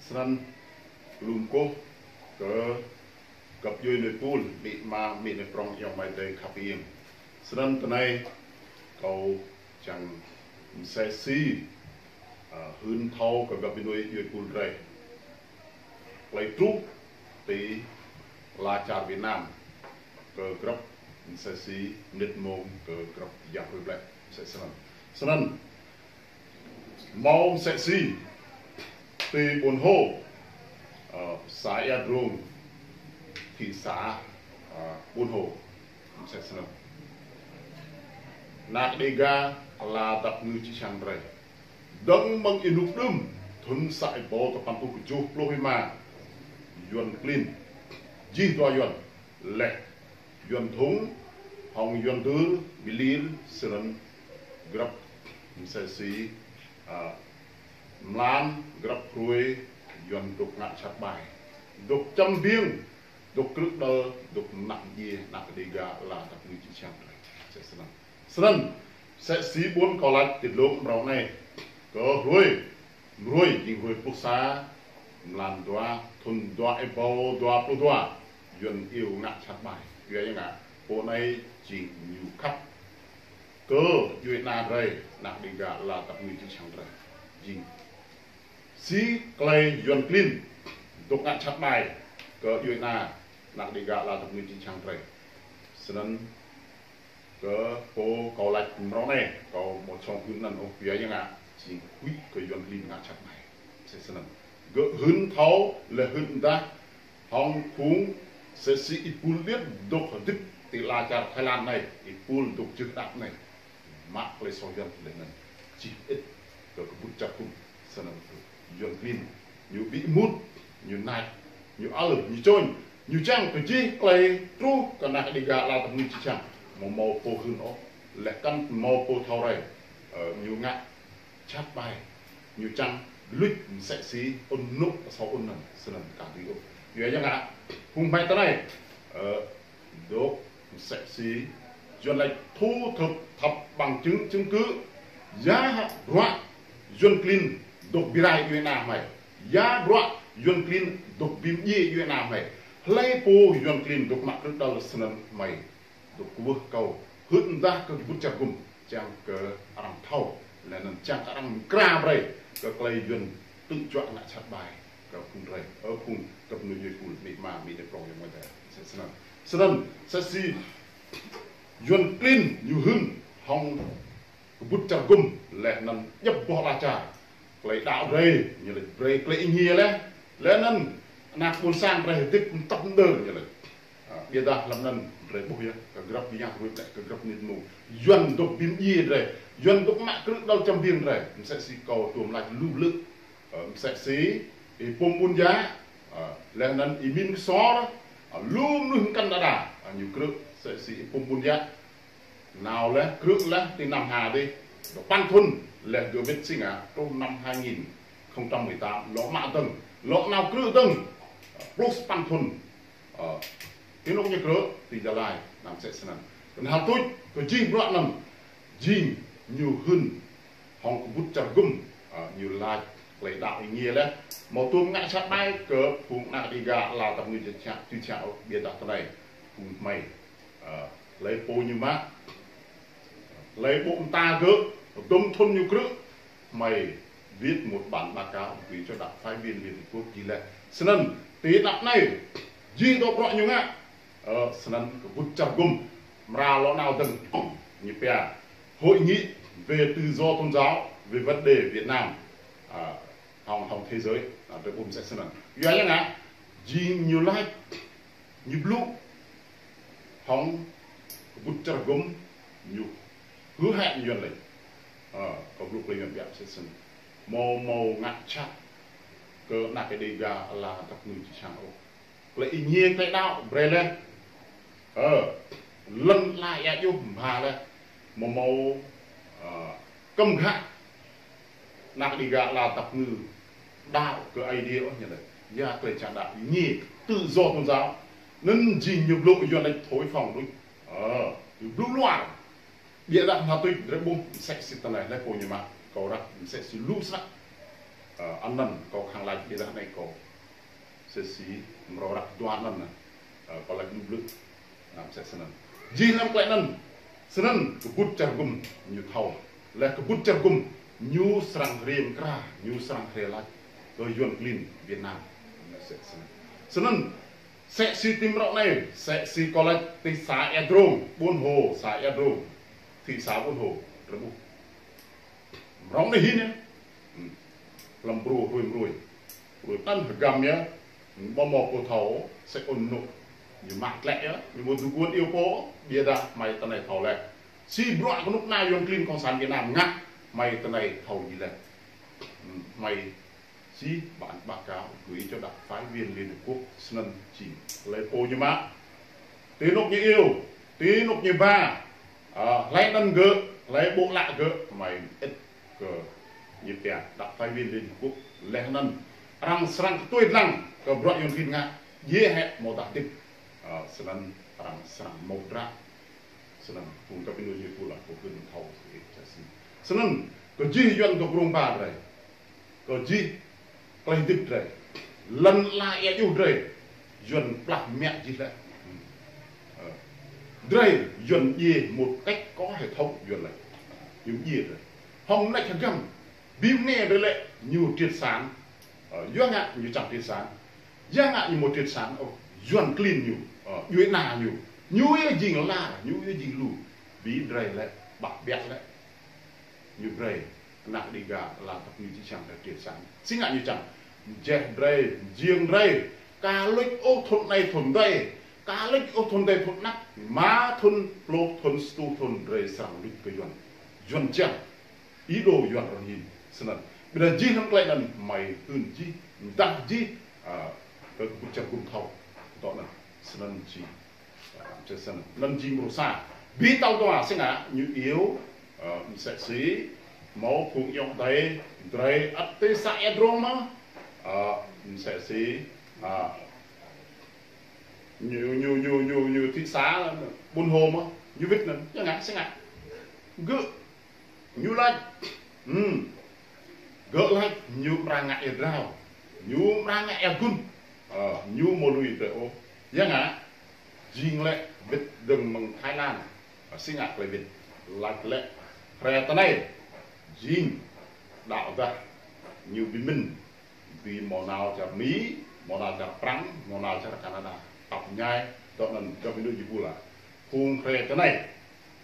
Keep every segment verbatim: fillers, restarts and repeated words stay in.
Snăn lŭm kôh kơ găp djuê nuê pul, amĭ ama, amĭ nuê prŏng, ayŏng amai adei khăp êng. Snăn tinei kâo čiăng msĕ si, ơ, hưn thâo kơ găp djuê nuê pul drei. Klei truh ti ala čar Việt Nam kơ grăp msĕ si mnĭt mmông kơ grăp yang hruê blĕ msĕ snăn. Snăn mâo msĕ si ti Ƀuôn Hô, ơ, xã Ea Drông, thị xã, ơ, Ƀuôn Hô msĕ snăn. Anak Đêga ala dăp ngư čư̆ čhiăng drei dơ̆ng mơ̆ng ênuk đưm thŭn sa êbâo dua păn êtuh kjuh pluh êma, Yuăn klin jih dua Yuăn leh, Yuăn Dhŭng hŏng Yuăn Dưr bi lir snăn grăp msĕ si, ơ, mlan grăp hruê Yuăn dôk ngă jhat ƀai, dôk čăm biêng, dôk krư̆ đăl, dôk mnă mdjiê anak Đêga ala dăp ngư čư̆ čhiăng drei msĕ snăn. Snăn msĕ si ƀuôn kâo lač ti dlông mrâo anei, kơ hruê, hruê jing hruê pluh sa mlan dua thŭn dua êbâo dua pluh dua, Yuăn iêu ngă jhat ƀai. Yua ya ngă, pô anei jing ñu khăp kơ djuê ana drei, anak Đêga ala dăp ngư čư̆ čhiăng drei. Jing si klei Yuăn klin dôk ngă jhat ƀai kơ djuê ana, anak Đêga ala dăp ngư čư̆ čhiăng drei. Snăn kơ pô kâo lač mrâo anei, kâo amâo čhŏng hưn anăn ôh, yua ya ngă, jing huĭ kơ Yuăn klin ngă jhat ƀai msĕ snăn. Gơ̆ hưn thâo leh hưn mdah hŏng phung msĕ si êpul điêt dôk hdĭp ti ala čar Thái Lan anei, êpul dôk jưh đăp anei, mă klei soh Yuăn leh anăn čih ĭt kơ kbŭt čar gŭm. Snăn Yuăn klin ñu bi êmut, ñu nač, ñu ăl, ñu čôñ, ñu čiăng kơ jih klei truh kơ anak Đêga ala dăp ngư čư̆ čhiăng, amâo mâo pô hưn ôh, leh kăn mâo pô thâo rei, ơ, ñu ngă jhat ƀai, ñu čiăng luč msĕ si ŭn nuk asâo ŭn anăn, snăn ka dưi ôh. Yua ya ngă, phung hmei tinei, ơ, dôk msĕ si Yuăn lač thu thập bằng chứng, chứng cứ, ya bruă Yuăn klin dôk bi rai djuê ana hmei, ya bruă Yuăn klin dôk bi mdjiê djuê ana hmei, hlei pô Yuăn klin dôk mă krư̆ đăl snăn hmei dôk kwưh kâo hưn mdah kơ kbŭt čar gŭm, čiăng kơ arăng thâo, leh anăn čiăng kơ arăng mkra brei kơ klei Yuăn ktư̆ juă ngă jhat ƀai kơ phung drei, ơ, phung găp djuê nuê pul, amĭ ama, amĭ nuê prŏng, ayŏng amai adei msĕ snăn. Snăn msĕ si Yuăn klin ñu hưn hŏng kbŭt čar gŭm leh anăn djăp boh ala čar. Klei đăo drei, ñu lač brei klei êngiê leh, leh anăn anak ƀuôn sang drei hdĭp mtăp mđơr, ñu lač. Ơ, ƀiădah hlăm anăn drei ƀuh yơh, kơ grăp yang hruê blĕ, kơ grăp mnĭt mmông, Yuăn dôk bi mdjiê drei, Yuăn dôk mă krư̆ đăl čăm biêng drei, msĕ si kâo tuôm lač lu blư̆, ơ, msĕ si Y-Pum Ƀuôn Yă, ơ, leh anăn Y-Min Ksor, ơ, lu mnuih mkăn đa đa, ơ, ñu krư̆, msĕ si Y-Pum Ƀuôn Yă nao leh, krư̆ leh ti Nam Hà dih dua păn thŭn, leh gơ̆ wĭt si ngă truh năm hai nghìn không trăm mười tám, lŏ mă dơ̆ng, lŏ nao krư̆ dơ̆ng, ơ, pluh sa păn thŭn, ơ, ti anôk ñu krư̆ ti Gia Lai, anăn msĕ snăn. Knhal tuč kơ jih bruă anăn jing ñu hưn hŏng kbŭt čar gŭm, ơ, ñu lač klei đăo êngiê leh, amâo tuôm ngă jhat ƀai kơ phung anak Đêga ala dăp ngư čư̆ čhiăng, čư̆ čhiăng ôh, ƀiădah tinei phung hmei, ơ, hlei pô ñu mă, hlei ƀô̆ mta gơ̆, dŭm thŭn ñu krư̆, hmei viết một bản báo cáo gửi cho đặc phái viên Liên Hợp Quốc jih leh. Snăn ti anăp anei, jih dŏ bruă ñu ngă, ơ, snăn kbŭt čar gŭm mrâo lŏ nao dơ̆ng, ñu pia Hội nghị về tự do tôn giáo, về vấn đề Việt Nam, ơ, hŏng, hŏng thế giới, ơ, drei ƀuh msĕ snăn. Yua ya ngă, jing ñu lač, ñu blŭ hŏng kbŭt čar gŭm, ñu hứa hẹn Yuăn lač, ơ, kâo blŭ klei Yuăn biă msĕ snăn, amâo mâo ngă jhat kơ anak Đêga ala dăp ngư čư̆ čhiăng ôh. Klei êngiê klei đăo brei leh, ơ, lăn ala êa djuh mbha leh, amâo mâo, ơ, kăm ghă anak Đêga ala dăp ngư đăo kơ Aê Diê ôh, ñu lač. Ya klei čiăng đăo êngiê, tự do tôn giáo. Anăn jing ñu blŭ Yuăn lač thổi phồng đuč. Ơ, ñu blŭ luar. Ƀiădah knhal tuč drei ƀuh msĕ si tinei, hlei pô ñu mă, kâo răk msĕ si lu snăk. Ơ, anăn kâo khăng lač ƀiădah anei kâo msĕ si mrâo răk dua anăn, ơ, kâo lač lu blư̆, ơ, msĕ snăn. Jih hlăm klei anăn, snăn kbŭt čar gŭm ñu thâo. Leh kbŭt čar gŭm ñu srăng hriê mkra, ñu srăng hriê lač kơ Yuăn klin Việt Nam. Msĕ snăn. Snăn, msĕ si ti mrâo anei, msĕ si kâo lač ti xã Ea Drông, Ƀuôn Hồ, xã Ea Drông, thị xã Ƀuôn Hồ, drei ƀuh. Mrâo anei hĭn yơh. Hmm. Hlăm brô hruê mrâo. Hruê anăn hgăm yơh. Ƀơ mâo pô thâo, msĕ ôn nô. Ñu mă tlĕ yơh, ñu mâo dôk guôn iêu pô, ƀiădah hmei tinei thâo leh. Si bruă knŭk kna Yuăn klin Cộng sản Việt Nam ngă, hmei tinei thâo jih leh. Hmm, hmei si bản báo cáo gửi cho đặc phái viên Liên Hợp Quốc snăn jing. Hlei pô ñu mă. Ti anôk ñu iêu, ti anôk ñu ba. Ơ, hlei anăn gơ̆, hlei ƀô̆ lă gơ̆, hmei mơĭt kơ ñu pia đặc phái viên Liên Hợp Quốc. Leh anăn arăng srăng ktuê dlăng kơ bruă Yuăn klin ngă, djiê hĕ amâodah hdĭp. Ơ, snăn arăng srăng mâo hdră. Snăn, phung găp ênuk jih pul lah, kâo hưn thâo kơ ih ča si. Snăn, kơ jih Yuăn dôk rông ba drei. Kơ jih klei hdĭp drei. Lăn ala êa juh drei. Yuăn plah mă jih leh. Ơ. Drei, Yuăn djiê một cách có hệ thống Yuăn leh. Ñu djiê drei. Hŏng mnêč hgăm. Bi mnia drei lĕ ñu triệt sản. Ơ, ya ngă ñu čiăng triệt sản. Ya ngă ñu mâo triệt sản, ơ, Yuăn klin ñu, ơ, djuê ana ñu. Ñu yơh jing la, ñu yơh jing lu. Bi drei lĕ, ƀă ƀiă lĕ. Ñu brei, anak Đêga, la tăp ñu či čiăng drei triệt sản. Si ngă ñu čiăng. Jeh drei, jing drei. Ka luč ôh thŭn anei thŭn dih. Ka luč ôh thŭn dih thŭn anăp. Êma thŭn, pluh thŭn, sa êtuh thŭn drei srăng luč kơ Yuăn. Yuăn čiăng. Êđô Yuăn rŏng hĭn, snăn. Ƀiădah jih hlăm klei anăn hmei hưn jih, mdah jih, ơ, kơ kbŭt čar gŭm thâo. Dŏ anăn, snăn jing. Ơ, msĕ snăn. Anăn jing mrô sa. Bi tal dua si ngă ñu iêu, ơ, msĕ si, mâo phung ayŏng adei, drei ăt ti xã Ea Drông mơh, ơ, msĕ si, ơ, ñu, ñu, ñu, ñu, ñu thị xã Ƀuôn Hồ mơh, ñu wĭt anăn, ya ngă, si ngă. Gơ̆ Ñu lač, hmm, gơ̆ lač ñu amra ngă êa drao, ñu amra ngă êa gun, ơ, ñu amâo lui drei ôh. Ya ngă, jing lĕ wĭt dơ̆ng mơ̆ng Thái Lan, ơ, si ngă klei wĭt. Lač lĕ, hriê tinei, jing, đăo dah, ñu bi mĭn, bi mâo nao čar Mi, mâo nao čar Prăng, mâo nao čar Canada, tăp mñai, dŏ anăn găp ênuk jih pul lah. Phung hriê tinei,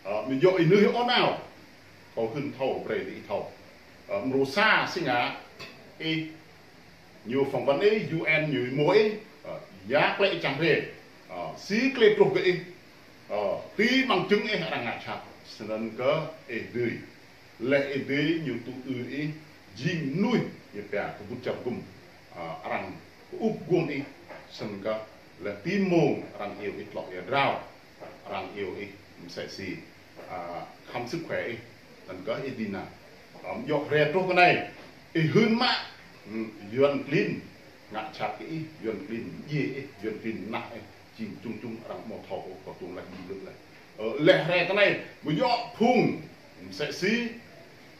ơ, ñu djŏ ênưih ôh nao. Kâo hưn thâo brei diih thâo. Ơ, mrô sa si ngă, ih, ñu phỏng vấn ih, U N ñu êmuh ih, ơ, ya klei ih čiăng hriê. Ơ, si klei truh kơ ih. Ơ, ti bằng chứng ih arăng ngă jhat. Snăn kơ ih dưi. Leh ih dưi ñu tŭ ư ih, jing mnuih, ñu pia kbŭt čar gŭm. Ơ, arăng kơ ŭp guôm ih, snăn kơ leh ti mmông arăng iêu ih tlŏ êa drao. Arăng iêu ih msĕ si, ơ, khám sức khỏe ih, anăn kơ ih dưi nao. Ơ, djŏ hriê truh kơ anei, ih hưn mă, hmm, Yuăn klin ngă jhat kơ ih, Yuăn klin djiê ih, Yuăn klin mnah ih, jing čŭng čŭng arăng amâo thâo ôh, kâo tuôm lač lu blư̆ leh. Ơ, leh hriê tinei, amâo djŏ phung, msĕ si,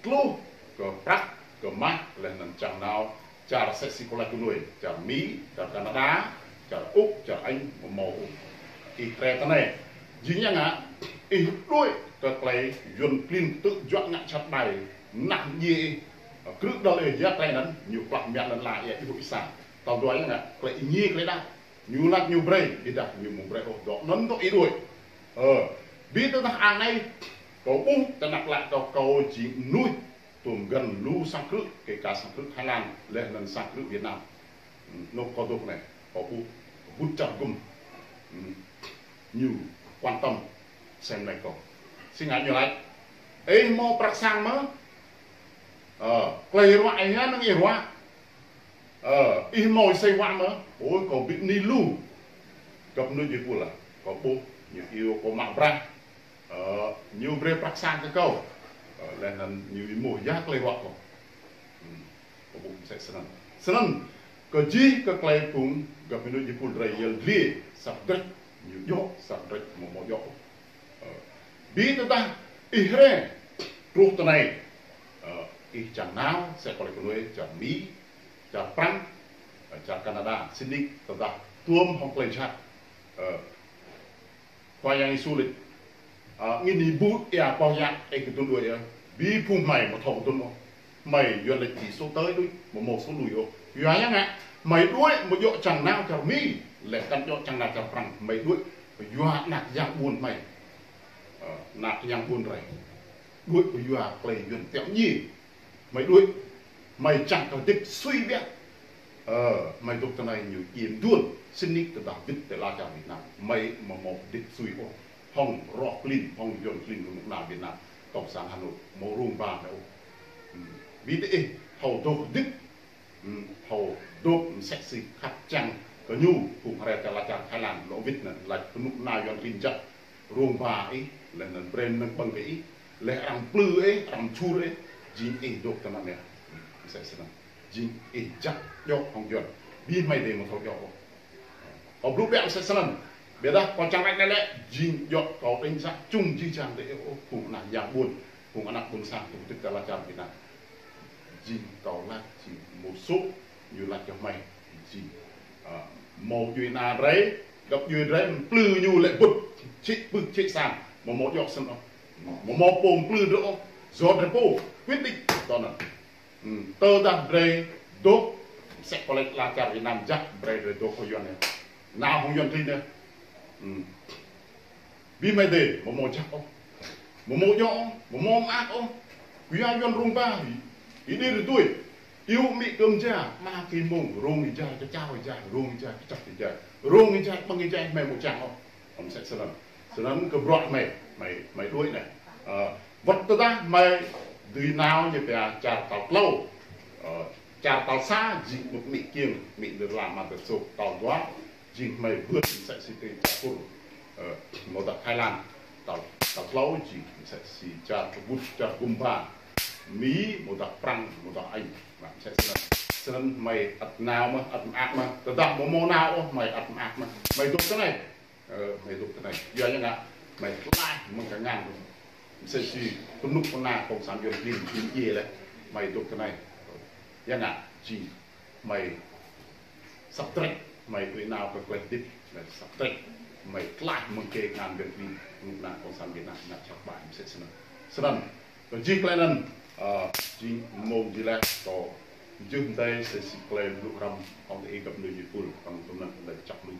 tluh, kơ prăk, kơ mah, leh anăn čiăng nao, čar msĕ si kâo lač kơ nuê, čar Mi, čar Canada, čar Úc, čar Anh, amâo mâo ôh. Ih hriê tinei, jing ya ngă, ih đuĕ kơ klei Yuăn klin ktư̆ juă ngă jhat ƀai, mnah mdjiê ih, krư̆ đăl ih ya klei anăn, ñu plah mă lăn ala êa juh ih sa. Tal dua ya ngă, klei êngiê klei đăo. Ñu lač ñu brei, ƀiădah ñu amâo brei ôh, dŏ anăn dŏ ih đuĕ. Ơ, bi tơdah ară anei, kâo ƀuh, tơdah lač kâo, kâo jing mnuih, tuôm găn lu sang krư̆, kơ ka sang krư̆ Thái Lan, leh anăn sang krư̆ Việt Nam. Hmm, anôk kâo dôk anei, kâo ƀuh, kbŭt čar gŭm. Hmm, ñu quan tâm, sem anei kâo. Si ngă ñu lač. Ih mâo prăk sang mơh. Ơ, klei ruă ih ya năng ih ruă. Ơ, ih mâo êsei wă mơh, ôi, kâo bi mni lu. Găp ênuk jih pul lah, kâo ƀuh, ñu iêu kâo mă braih. Ơ, ñu brei prăk sang kơ kâo. Ơ, leh anăn ñu êmuh ya klei ruă kâo. Hmm, kâo ƀuh msĕ snăn. Snăn, kơ jih kơ klei phung, găp ênuk jih pul drei yăl dliê, sa kdrêč, ñu djŏ, sa kdrêč, amâo mâo djŏ. Ơ, bi tơdah ih hriê, truh tinei, ơ, ih čiăng nao, msĕ kâo lač kơ nuê, čar Mi, Čar Prăng, ơ, čar Canada, sĭt nik tơdah tuôm hŏng klei jhat. Ơ, Khua Yang Yêsu lač, ơ, angĭn êbu êa boh yă ih kdŭn đuĕ yơh. Bi phung hmei amâo thâo kdŭn ôh. Hmei Yuăn lač ti số tới đuĕ, amâo mâo số lui ôh. Yua ya ngă, hmei đuĕ amâo djŏ čiăng nao čar Mi, leh kăn djŏ čiăng nao čar Prăng, hmei đuĕ kyua anak yang ƀuôn hmei. Ơ, anak yang ƀuôn drei. Đuĕ kyua klei Yuăn tiŏ mñi. Hmei đuĕ, hmei čiăng kơ hdĭp sui biă. Ơ, hmei dôk tinei ñu iêm duôn, sĭt nik tơdah wĭt ti lăn čar Việt Nam. Hmei amâo mâo hdĭp sui ôh. Hŏng roh klin, hŏng Yuăn klin knŭk kna Việt Nam. Cộng sản Hà Nội, amâo rông ba hmei ôh. Hmm. Bi ti ih, thâo dôk hdĭp. Hmm. Thâo dôk msĕ si khăp čiăng kơ ñu, phung hriê ti lăn čar Thái Lan, lŏ wĭt anăn, lač knŭk kna Yuăn klin jăk. Rông ba ih, leh anăn brei mnơ̆ng ƀơ̆ng kơ ih, leh arăng mplư ih, arăng mčhur ih, jing ih dôk tinăn yơh. Msĕ snăn. Jing ih jăk djŏ hŏng Yuăn. Bi hmei dê amâo thâo djŏ ôh. Kâo blŭ biă msĕ snăn. Ƀiădah kâo čiăng lač anei lĕ, jing djŏ kâo đánh giá chung jih jang dê ôh, phung anak yang ƀuôn, phung anak ƀuôn sang, phung hdĭp ti lăn čar Việt Nam. Jing kâo lač jing một số ñu lač kơ hmei jing, ơ, mâo djuê ana drei, găp djuê drei, mplư ñu lĕ bŭt, čhĭ pưk čhĭ sang, amâo mâo djŏ snăn ôh. Amâo mâo pô mplư drei ôh, yua drei pô quyết định tơ anăn. Hmm, tơdah drei dôk, msĕ kâo lač lăn čar Việt Nam jăk, brei drei dôk kơ Yuăn anei. Nao hŏng Yuăn klin anei. Hmm. Bi hmei dê, amâo mâo jăk ôh. Amâo mâo djŏ ôh, amâo mâo mơak ôh. Kyua Yuăn rông ba, ih, ih đĭ rơtuê. Iêu mĭ kơm ja, ma kơ mông, rông êjai, kčao êjai, rông êjai, kčăp êjai. Rông êjai, ƀơ̆ng êjai, hmei amâo čiăng ôh. Ơ, msĕ snăn. Snăn kơ bruă hmei, hmei, hmei đuĕ anei. Ơ, wăt tơdah hmei dưi nao ñu pia čar tal tlâo. Ơ, čar tal sa, jing mŭk mĭ kiêng, mĭ nơr la ma tơ sôk tal dua. Jing hmei bươn msĕ si ti čar Kur, ơ, amâodah Thái Lan, tal, tal tlâo jing msĕ si čar kbŭt, čar gŭm ba, Mi, amâodah Prăng, amâodah Anh, mă msĕ snăn. Snăn hmei ăt nao mơh, ăt mơak mơh, tơdah amâo mâo nao ôh, hmei ăt mơak mơh, hmei dôk tinei. Ơ, hmei dôk tinei. Yua ya ngă, hmei tlaih mơ̆ng kngan. Msĕ si knŭk kna cộng sản Yuăn klin, klin djiê leh, hmei dôk tinei. Ya ngă, jing hmei săp trĕč, hmei đuĕ nao kơ klei hdĭp, hmei săp trĕč, hmei tlaih mơ̆ng kngan Yuăn klin, knŭk kna cộng sản Việt Nam, ngă jhat ƀai msĕ snăn. Snăn, kơ jih klei anăn, ơ, jing mông jih leh, kâo jih mdei msĕ si klei blŭ hrăm hŏng diih găp djuê jih pul, hŏng dŭm anăn klei čăp mĭn.